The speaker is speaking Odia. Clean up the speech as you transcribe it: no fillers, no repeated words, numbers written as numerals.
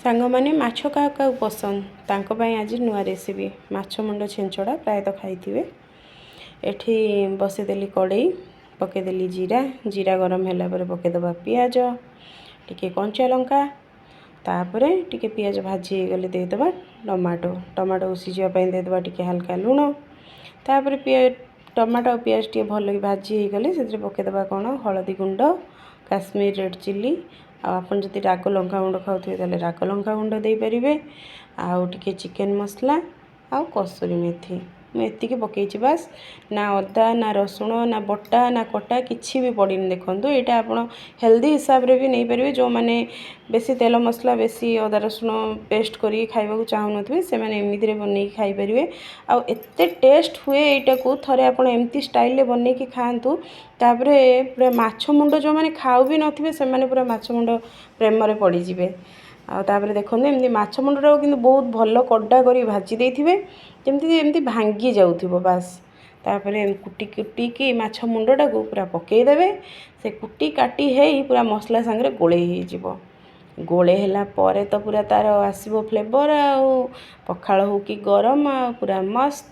ସାଙ୍ଗମାନେ, ମାଛ କାହାକୁ କାହାକୁ ପସନ୍ଦ? ତାଙ୍କ ପାଇଁ ଆଜି ନୂଆ ରେସିପି, ମାଛ ମୁଣ୍ଡ ଛେଞ୍ଚଡ଼ା। ପ୍ରାୟତଃ ଖାଇଥିବେ। ଏଠି ବସେଇଦେଲି କଡ଼େଇ, ପକାଇଦେଲି ଜିରା। ଜିରା ଗରମ ହେଲା ପରେ ପକାଇଦେବା ପିଆଜ, ଟିକେ କଞ୍ଚା ଲଙ୍କା। ତାପରେ ଟିକେ ପିଆଜ ଭାଜି ହେଇଗଲେ ଦେଇଦେବା ଟମାଟୋ। ଟମାଟୋ ସିଝିବା ପାଇଁ ଦେଇଦେବା ଟିକେ ହାଲକା ଲୁଣ। ତାପରେ ଟମାଟୋ ଆଉ ପିଆଜ ଟିକେ ଭଲକି ଭାଜି ହେଇଗଲେ ସେଥିରେ ପକାଇଦେବା କ'ଣ? ହଳଦୀ ଗୁଣ୍ଡ, କାଶ୍ମୀର ରେଡ଼୍ ଚିଲି, ଆଉ ଆପଣ ଯଦି ରାଗ ଲଙ୍କା ଗୁଣ୍ଡ ଖାଉଥିବେ, ତାହେଲେ ରାଗ ଲଙ୍କା ଗୁଣ୍ଡ ଦେଇପାରିବେ, ଆଉ ଟିକେ ଚିକେନ୍ ମସଲା ଆଉ କସୁରୀ ମେଥି। ମୁଁ ଏତିକି ପକାଇଛି ବାସ୍। ନା ଅଦା, ନା ରସୁଣ, ନା ବଟା, ନା କଟା, କିଛି ବି ପଡ଼ିନି। ଦେଖନ୍ତୁ, ଏଇଟା ଆପଣ ହେଲ୍ଦି ହିସାବରେ ବି ନେଇପାରିବେ। ଯେଉଁମାନେ ବେଶୀ ତେଲ ମସଲା, ବେଶୀ ଅଦା ରସୁଣ ପେଷ୍ଟ କରିକି ଖାଇବାକୁ ଚାହୁଁନଥିବେ, ସେମାନେ ଏମିତିରେ ବନେଇକି ଖାଇପାରିବେ। ଆଉ ଏତେ ଟେଷ୍ଟ ହୁଏ ଏଇଟାକୁ। ଥରେ ଆପଣ ଏମିତି ଷ୍ଟାଇଲରେ ବନେଇକି ଖାଆନ୍ତୁ, ତାପରେ ପୁରା ମାଛ ମୁଣ୍ଡ ଯେଉଁମାନେ ଖାଉ ବି ନଥିବେ, ସେମାନେ ପୁରା ମାଛ ମୁଣ୍ଡ ପ୍ରେମରେ ପଡ଼ିଯିବେ। ଆଉ ତାପରେ ଦେଖନ୍ତୁ, ଏମିତି ମାଛ ମୁଣ୍ଡଟାକୁ କିନ୍ତୁ ବହୁତ ଭଲ କଡ଼ା କରି ଭାଜି ଦେଇଥିବେ, ଯେମିତି ଏମିତି ଭାଙ୍ଗି ଯାଉଥିବ ବାସ୍। ତାପରେ କୁଟି କୁଟିକି ମାଛ ମୁଣ୍ଡଟାକୁ ପୁରା ପକାଇଦେବେ। ସେ କୁଟି କାଟି ହେଇ ପୁରା ମସଲା ସାଙ୍ଗରେ ଗୋଳେଇ ହେଇଯିବ। ଗୋଳେଇ ହେଲା ପରେ ତ ପୁରା ତା'ର ଆସିବ ଫ୍ଲେଭର୍। ଆଉ ପଖାଳ ହଉ କି ଗରମ, ଆଉ ପୁରା ମସ୍ତ।